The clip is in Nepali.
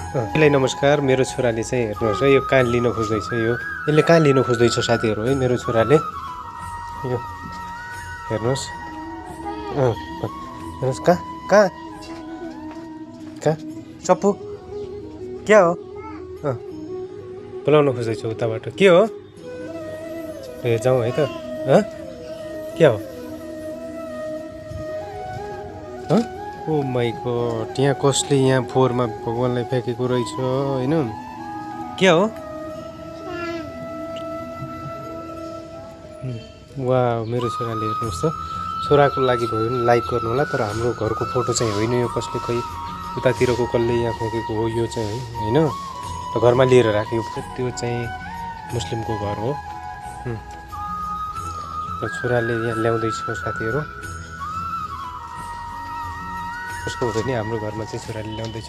यसलाई नमस्कार। मेरो छोराले चाहिँ हेर्नुहोस् है, यो कान लिन खोज्दैछ। यसले कान लिन खोज्दैछ साथीहरू है, मेरो छोराले। यो हेर्नुहोस्, हेर्नुहोस् कहाँ कहाँ कहाँ चप्पु क्या हो? बोलाउन खोज्दैछ उताबाट। के हो? ए जाउँ है त। क्या हो? ओ माई गॉड, यहाँ कसले यहाँ फोहोरमा भगवानलाई फ्याँकेको रहेछ होइन? क्या हो? वाह, मेरो छोराले हेर्नुहोस् त। छोराको लागि भयो भने लाइक गर्नु होला, तर हाम्रो घरको फोटो चाहिँ होइन यो। कसले खै उतातिरको कसले यहाँ फ्याँकेको हो यो चाहिँ होइन। र घरमा लिएर राखेको त्यो चाहिँ मुस्लिमको घर हो। र छोराले यहाँ ल्याउँदैछ साथीहरू। कसको हुँदैन, हाम्रो घरमा चाहिँ छोराले ल्याउँदैछ।